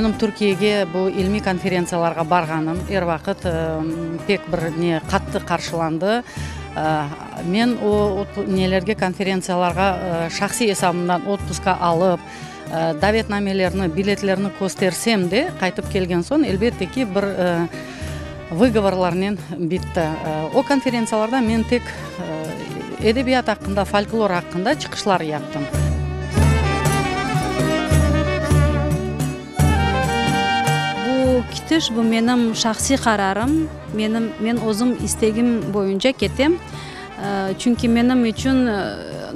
Menim Türkiyege bu ilmiy konferentsiyalarğa barğanım er vaqıt pek bir ne qattı qarşılandı. Men o nelerge konferentsiyalarğa şahsiy esabımdan otpuska alıp, davetnamelerni, biletlerni köstersem de, qaytıp kelgen soñ, elbette ki, bir vıgovorlarnen bitti. O konferentsiyalarda men tek edebiyat aqqında, folklor aqqında çıqışlar yaptım. Bu kitiş, bu menim şahsiy qararım, menim, men özüm istegim boyunca ketem. Çünki menim içün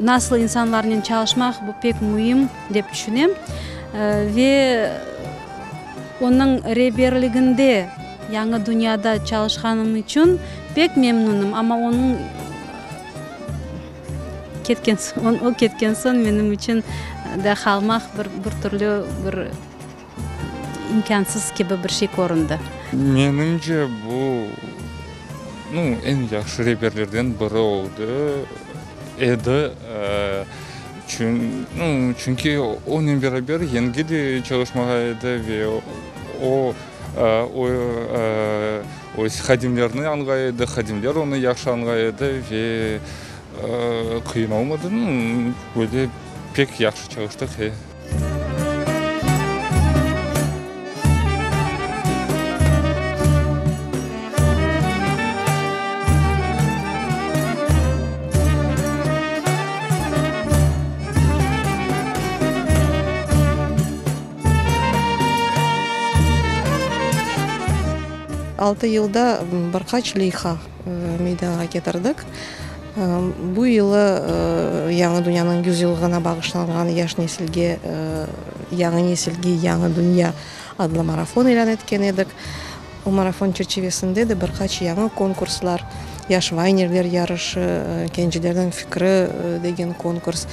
nasıl insanlarnen çalışmaq, bu pek müim, dep tüşünem. Ve onıñ reberliginde Yañı dünyada çalışqanım içün pek memnünim, amma onıñ ketken soñ, o ketken soñ menim içün de qalmaq bir, bir türlü bir imkânsız kibi bir şey köründi. Menimce, bu, nu, eñ yahşı reberlerden biri oldı, edi, nu, çünki onen beraber yengil de çalışmağa edi ve o, o, öz hadimlerini añlay edi, hadimler onı yahşı añlay edi ve qıyın olmadı, nu, böyle pek yahşı çalıştıq. Altı yılda bir qaç leyha meydanğa ketirdik. Bu yılı Yañı dünyanıñ yüzyılğına bağışlanğan Yaş nesilge, yañı nesilge yañı dünya adlı marafon ilân etken edik. O marafon çerçivesinde de bir qaç yañı konkurslar, Yaş vaynerler yarışı, Kencilerniñ fikri degen konkurs,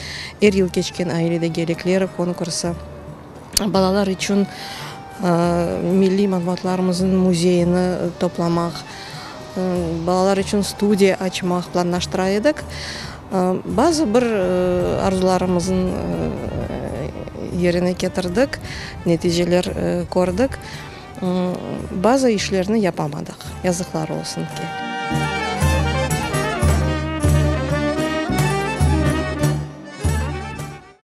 er yıl keçken Aile degerlikleri konkursı, balalar içün milliy matbuatlarımıznıñ müzeyini toplamaq, balalar içün studiya açmaq planlaştıra edik. Bazı bir arzularımıznı yerine ketirdik, neticeler kördik. Bazı işlerni yapamadıq, yazıqlar olsun ki.